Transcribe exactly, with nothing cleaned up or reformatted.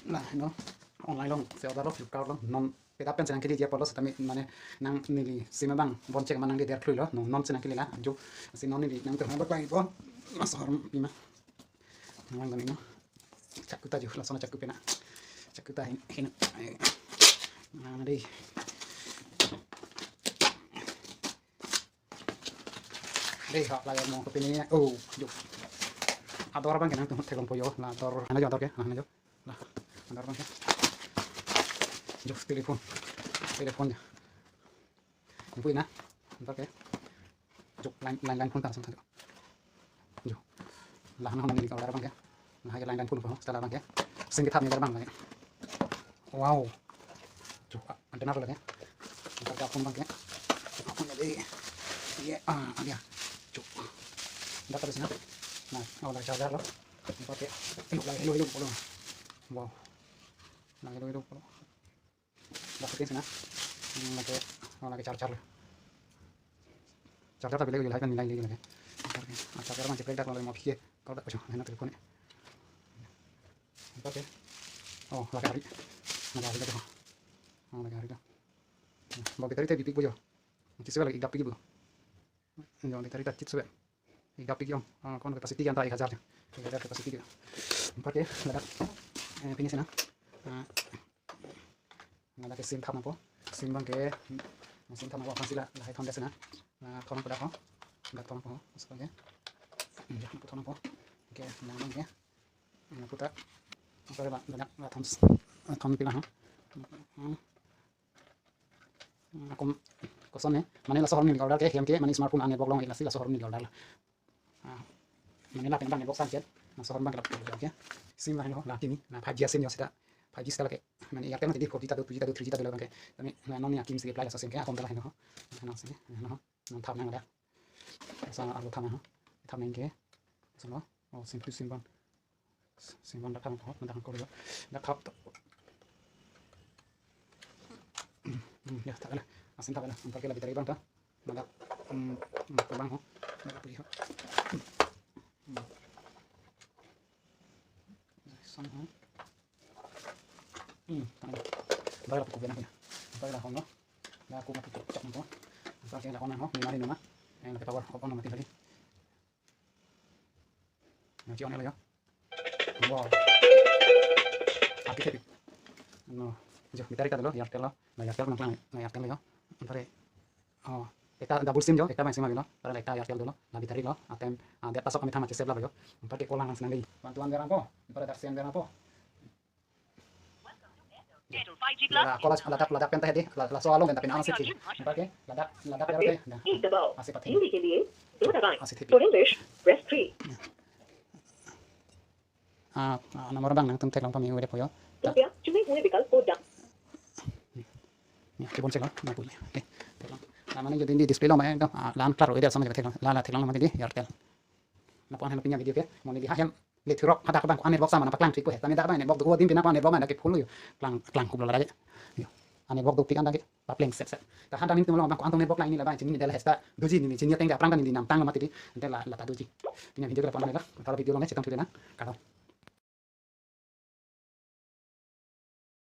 Nah, no, online along, si order lo, Flipkart along, non peta pen si nangkele dia apotlo, setame mane nang neli sim abang bon chek ma nangledet klui lo, non non si nangkele la, jo, si non neli nangtum baklangpo, laso ahormu pima. Nang kami no, chakku ta jo, laso na chakku pena, chakku ta hin, hin, eh, nang dei. Dei, ha, la mo ko pini, oh, jo. Ador abang ke nangtum theklongpo jo, la ador, ana jo ador ke, ana jo. La, ador abang ke. Jo, telepon. Telepon jo. Ipu ina. Ador ke. Jo, line, line, line phone ta sang ta jo. Jo. La, hana hana ni ka ador abang ke. Lahai ke line line phone po, setelah abang ke. Sing kita ni abang ke. Wow. Jo, antenna ko lagi. Antar ke phone abang ke. Phone lagi. Iya, ah, ada. Jo. Antar terus na. Nah, oh, ada charger lo. Antar ke. Ayo, lagi, hello, hello, hello. Wow. Lagi, hello, hello, hello. Dak setin sina. Hmm, lagi, oh, lagi charger lo. Charger tapi lagi, lagi, lagi, lagi. Charger, ah, charger abang jeprek dak lo, lagi mau pikir. Kalau dak, oh, enak telepon ni. Antar ke. Oh, lagi hari. Lagi hari dak. Oh, lagi hari dak. Bang battery te bipik bo jo. Kisi lagi ik dap pik bo. Jo, battery ta chit sube. Ik dap pik jo. Ah, kon capacity anta ek hajar jo. Ek hajar capacity jo. Antar ke, ladak. Eh, pini sina. Ah, ladak ke sim thap nangpo. Sim abang ke. Sim thap nangpo, aphan si la, lahai thon det sina. La thon nangpo dak ho. Dak thon nangpo ho. Laso abang ke. Hmm, jo, nangpo thon nangpo. Oke, nang abang ke. Nang puta. Oke, la, ladak, la thon. La thon pila ho. Hmm. Ako koson ne, mane laso ahormu neli order ke, hem ke, mane smartphone an-network long, lasi laso ahormu neli order la. Ah, mane lapen abang network sangchet, laso ahormu abang ke la order ke. Sim la heno, la kimi, la five G sim jo seta. Five G seta lake, mane Airtel mati di, four G ta do, two G ta do, three G ta do la abang ke. Tame, la non ni akim si apply laso sim ke, akom ta la heno. Heno sim ke, heno. Non thap nang ada. Sa arlo thap nang ho. Thap nang ke. Sa lo. Oh, sim phli sim abang. Sim abang dak thap ho, dak ko lo. Dak thap. Hmm, ya, thap la. Asin thap la. Antar ke la battery abang ta. Dak, hmm, hmm, abang ho. Dak puli ho. Hmm. Sang ho. Hmm, thap la. Dak la pukul bena ho. Dak la ho no. Dak ko mati cok ho. Antar ke la on ho, ni mari no ma. Yang power off on mati lagi. Yang ci on lo jo. Wow. Api tapi. No. Jo, battery ta dolo, Airtel lo. La Airtel nangklang, la Airtel lo jo. Antar ke. Oh, ekta double sim jo, ekta abang sim avelo. Antar la ekta Airtel dolo, la battery lo. Atem, ah, det pasok kami thama chesep la jo. Antar ke kolang lang senang dei. Bantuan berang po. Antar dak sen berang po. Airtel five G Plus. La, ko la, ladak, ladak pen ta hedi, la, laso along pen ta pen ansi thi. Antar ke, ladak, ladak pen ta, na. एक दबाओ। Ansi pathi. Hindi के लिए दो दबाएं। Ansi thi. For English, press three। Ah, ah, nomor abang nangtum theklong pame udah po jo. Ta. कृपया चुने हुए विकल्प को दब- Ya, kebon selo, na punya. Eh, theklong. La mane jodi di display lo mane, ah, la-an klaro ida sama jaga theklong. La, la theklong mati di, Airtel. Lapu-an heno pini a-video ke, mo neli ha hem, le thurok hadak abang ko an-network sama nangpaklang thik po he. Tame dak abang network do, adim pina pa network abang dak ke full lo jo. Klang, klang kublo la dak ke. Jo. An-network dopik an dak ke, papleng set set. Ta han ta nelitum along abang ko an tong network line ni la abang, chini ni dela hesta, doji ni, chini ateng ke aphrang ta neli namtang lo mati di, ante la, la ta doji. Pini a-video ke lapu-an lo, ta video along chetong thu de nang, kardom.